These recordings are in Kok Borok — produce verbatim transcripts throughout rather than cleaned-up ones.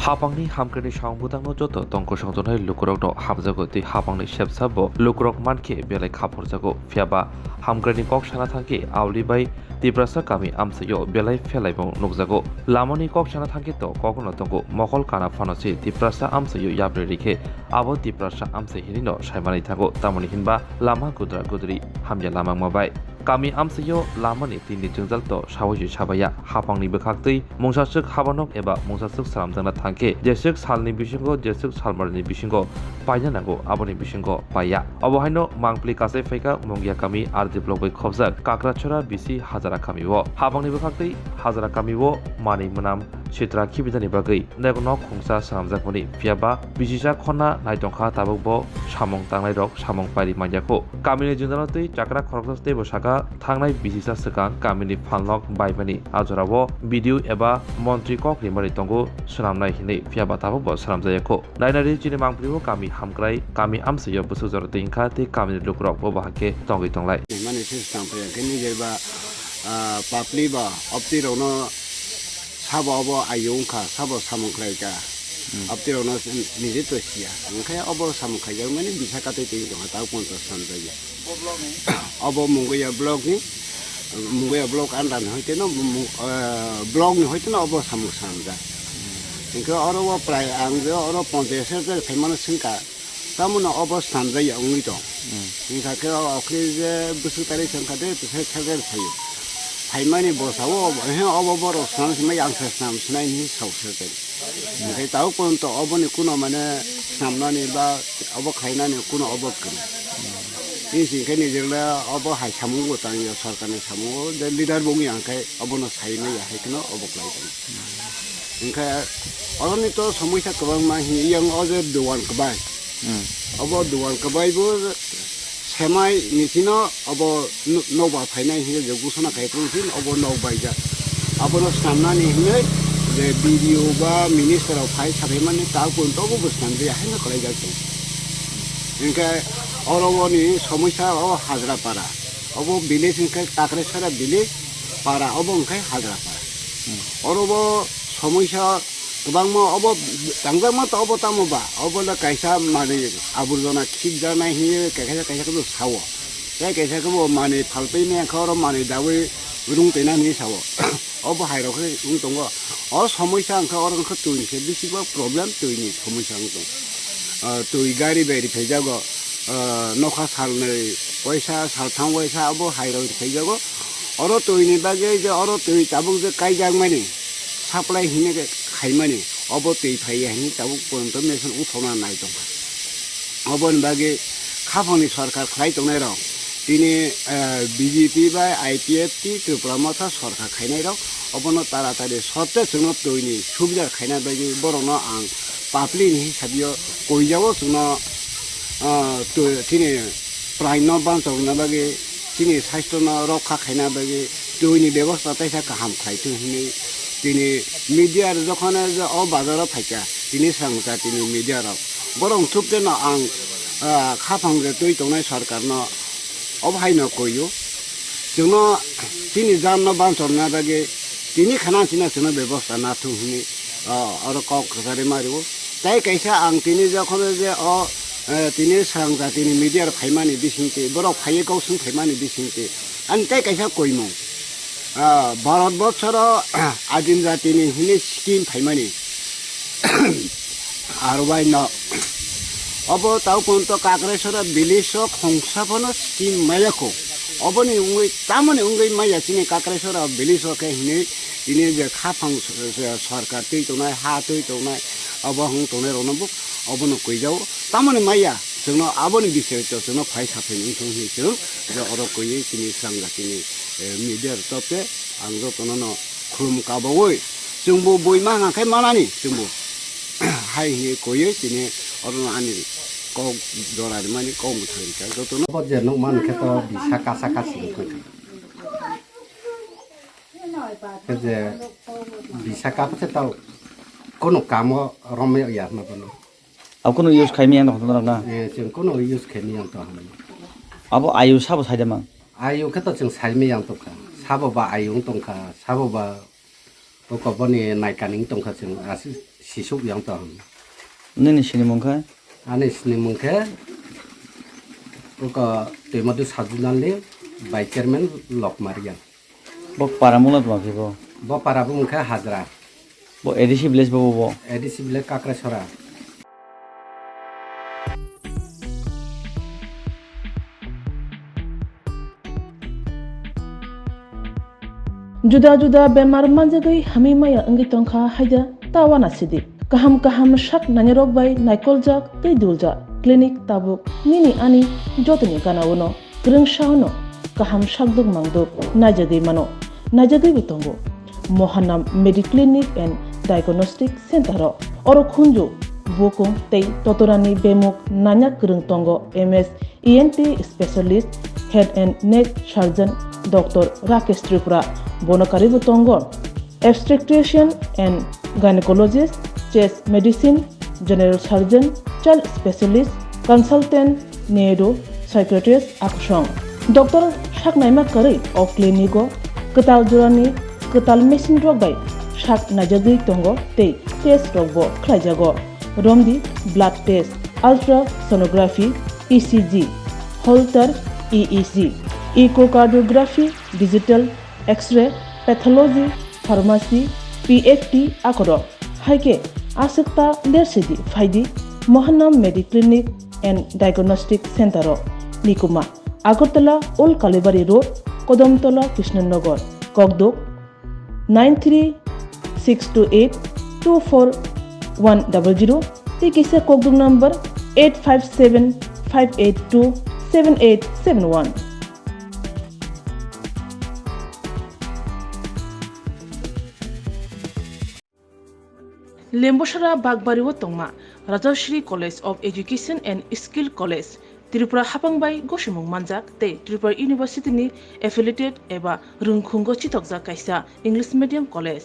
Hapangni hamkrai ni samung bwtangno joto tongkosong tongnai lukurokno hamjago tei hapangni sepsa bo lukurok mankhe belai khaphurjago. Phiyaba hamkrai ni kok sana thangkhe aoli bai Tiprasa kami amchaio belai phelaimung nukjago. Lamani kok sana thangkhe to kokno tongo, mokol kana phano se Tiprasa amchaio yapri rikhe abo Tiprasa amchai hinwino saimani thango, tamoni hinba lama gudra gudri hamya lama wngma bai. Kami amchaio lamani tini jwngjal to sawi se sabaya, hapangni bwkhaktwi mungsaswk habanok eba mungsaswk swnamjakna thangkhe jeswk salni bisingo jeswk salmarni bisingo paina nango, aboni bisingo paiya. Obo haino mangpli kasai phaikha Mungia kami R D block bai khobjak Kakrachora bisi Hajara kamio. Hapangni bwkhaktwi Hajara kamio manwi mwnam sitra khibinani bagwi nek nok khungsa swnamjakmani, phiyaba bisisa khonna naitongkha tabukbo samung tangnairok samung pairi manyakho. Kamini jwngjalo twi chakra khoroksa teibo saka thangnai bisisa swkang kamini phalnok baimani a jorao B D O eba montri kok rimani tongo swnamnai hinwi, phiyaba tabukbo swnamjayakho. Nainari chini mangpili o kami hamkrai, kami amsai o bwswk jora twi wngkha tei kamini lukurok bo bahai khe tongwi tonglai. Mani se swkang phai hwnkhe nijeba, ah, papli ba opti rokno sabo obo ayo wngkha, sabo samung khlaikha. Opti rokno nije to siya. Hwnkhe obo samung khaijak mani bisa katwi twi tongkha, ta ponchas sanjaya. Obo Mungoya block ni, Mungoya block under ni hoite no, Mung-, ah, block ni hoite no obo samung sanjak. Hwnkhe oro o prai ang je oro ponchas hajar phaimano swngkha. Tamoni obo swnamjakya wngwi tong. Wngkha khe o okhli je bwswk tari se wngkha de, tesa server phaio. Phaimani bwsao obo, he obo borok swnam sinai, ang se swnam sinai hinwi sao server. Hwnkhe tabuk porjonto oboni kuno mane swnamnani ba obo khlainani kuno obo kwrwi. Bini simi khe nijwrwngno obo hai samungo tangya, sorkarni samungo je leader bo wngya hwnkhe obono sai manya hai kheno obo khlai tong. Hwnkhe oroni to somoisa kwbangma hini yang o je dogan kwbai. Obo dogan kwbai bo semai ni sino obo no-, nokbar phainai hinwi je gusana khai phuru sin obo nokbaijak. Abono swnamnani hinwi je B D O ba minister rok phai sabaimani ta porjonto obo bo swnamjaya haino kwlaijak tong. Hwnkhe oro boni somoisa o Hajrapara. Obo village hwnkhe Kakrechara village, para obo hwnkhe Hajrapara. Oro bo somoisa kwbangma obo tangjakma to obo tamo ba, obo le kaisa manwi aborjona khikjaknai hinwi kaisa kaisa khe sao. Tei kaisa khe bo manwi phaltwi maya khe oro manwi dawi rung twi nani sao. Obo hai rok khe wng tongo. O somoisa hwnkhe oro wngkha twi ni se bisi bo problem, twi ni somoisa wng tong. Ah, twi gari bai rw phaijago, ah, nokha salnwi waisa, saltham waisa abo hai rok rw phaijago. Oro twi ni bagwi je oro twi tabuk je kaijak mani, supply hwnwi khe khaimani, obo twi phaiya hwnwi tabuk porjonto machine uthokna nai tongkha. Oboni bagwi khaphangni sorkar khlai tongnai rok tini, eh, B J P bai I P F T Tripura Motha sorkar khainai rok obono taratari sotte chwngno twi ni subida khaina bagwi borokno ang public ni hisab o koijao chwngno, ah, twi, tini prain no banchorna bagwi chini sasthyo no rokha khaina bagwi twi ni bebosta teisa kaham khlai thung hinwi tini media rok jokhon o bazar o phaikha tini swrang jati ni media rok borok thupte no ang, ah, khaphang je twi tongnai sorkar no obo hai no koi o chwngno chini jan no banchorna bagwi tini khana china chwngno bebosta na thung hinwi, ah, oro kok kwchari ma rwo. Tei kaisa ang tini jokhon je o, eh, tini swrang jatini media rok phaimani bisingtwi, borok phaiwi kok swng phaimani bisingtwi, ani tei kaisa koimung, ah, Bharat borsoro adim jatini hwnwi scheme phaimani, R Y no. Obo tau ponto Kakrechara village o khongsa phano scheme maya kho. Oboni wngwi, tamoni wngwi maya chini Kakrechara village o khe hwnwi tini je khaphang s-, s-, sorkar twi tongnai, ha twi tongnai, obo hwn tongnai rokno bo obono kwijao. Tamoni maya chwngno aboni bisingtwi chwngno phai saphai wngthung hinwi chwng je oro kwiwi chini swrang jatini, eh, media rok topte ang jotono no khulum kabaui chwngbo bui ma hwnka khe manani chwngbo hai hinwi kwiwi chini orono ani kok jora rimani kok mwthang rikha jotono. Bo je nukmani khe to bisa kasa kasi wngkha. Khe je bisa kap khe tao kunu kamo romya ya hwnba bono. Abo kunu use khaimaya wng tong norok na? Eh, chwng kunu use khaimaya wng tong hwnwi. Abo ayu sabo saida mang? Ayu khe to chwng saimaya wng tongkha. Sabo ba ayu wng tongkha, sabo ba oko boni naikani wng tongkha chwng aswk Sisuk yang tong. Nini sinimung khe? Ani sinimung khe uko Twimadu Sajunalni Vice Chairman Lokmariang. Bo para mungla tongma khe bo? Bo para bo mungkha Hajra. Bo A D C village bo, bo, bo? A D C village Kakrasora. Juda juda bemar manjagwi hamwi maya wngwi tongkha haida ta uanasidi. Kaham kaham sak nainarok bai naikoljak tei duljak clinic tabuk nini ani jotoni gana-o no. Kwrwngsa-o no kaham sakduk mangduk naijagwi mano, naijagwibo tongo. Mohanam Mediclinic and Diagnostic Center-o oro khunju, bukung tei totorani bemuk nanya kwrwng tongo M S E N T specialist, head and neck surgeon Doctor Rakesh Tripura, bono karwibo tongo obstetrician and gynecologist, chest medicine, general surgeon, child specialist, consultant, neuro psychiatrist akusong. Doctor saknaima kwrwi o clinic-o kwtal jorani kwtal machine rok bai sak naijagwi tongo tei test rokbo khlaijago. Romdi blood test, ultrasonography, E C G, Holter E E G, echocardiography, digital X-ray, pathology, pharmacy, P F T akorok. Hai khe aswk ta lersidi phaidi Mohanam Mediclinic and Diagnostic Center-o. Nikuma, Agartala Old Kalibari Road, Kodomtola, Krishnanagar, Kokduk, nine three six two eight two four one double zero, tei kisa kokduk number eight five seven five eight two seven eight seven one. Lembosara Bagbari-o tongma Rajashri College of Education and Skill College, Tripura hapang bai gosimung manjak tei Tripura University ni affiliated eba rwngkhungo chithokjak kaisa English medium college.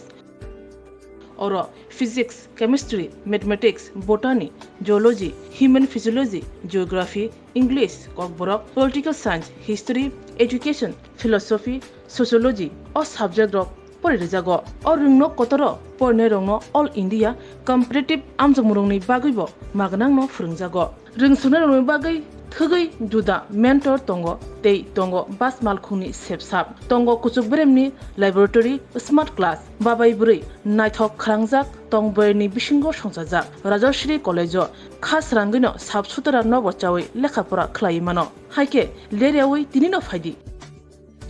Oro Physics, Chemistry, Mathematics, Botany, Zoology, Human Physiology, Geography, English, Kokborok, Political Science, History, Education, Philosophy, Sociology o subject rok pori rijago. O rwngno kotoro porinai rokno All India competitive amjokmung rokni bagwibo magnangno phwrwngjago. Rwngswnai rokni bagwi thwgwi juda mentor tongo tei tongo bas malkhungni sepsap, tongo kuchuk beremni laboratory, smart class, babai bwrwi naithok khrangjak tong bwrwini bisingo songchajak. Rajashri College-o kha srangwino sap sutra nobo chawi lekha pora khlaiwi mano. Hai khe leryawi tinino phaidi.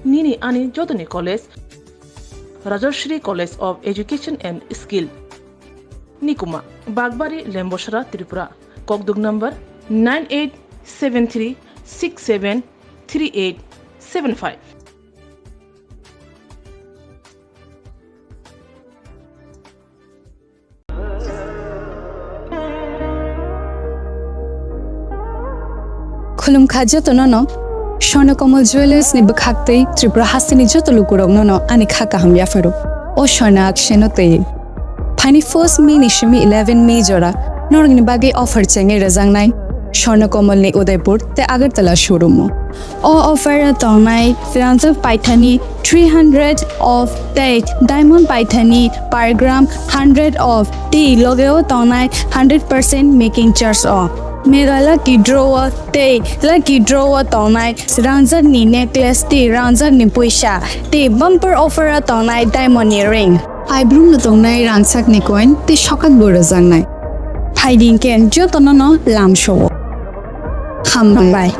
Nini ani jotoni college, Rajashri College of Education and Skill. Nikuma, Bagbari, Lembosara, Tripura. Kokduk number nine eight seven three six seven three eight seven five. Khulumkha jotono no, Swarna Kamal Jewellers ni bwkhak tei Tripura hasteni joto lukurokno no ani kha kaham yapharo. O Swarna Akshay no tei. Phaini first May ni simi eleven May jora norokni bagwi offer chengwi rwjaknai Swarna Kamal ni Udaipur tei Agartala showroom o. O offer o tongnai rangjak paithani three hundred of tei diamond paithani per gram hundred of tei loge o tongnai hundred percent making charge o. Mega lucky draw o tei lucky draw o tongnai rangjak ni necklace tei rangjak ni puisa tei bumper offer o tongnai diamond ni ring. Aibrum no tongnai rangchak ni coin tei sokat bo rwjaknai. Phaidi hwnkhe jotono no lamsao. Hambai.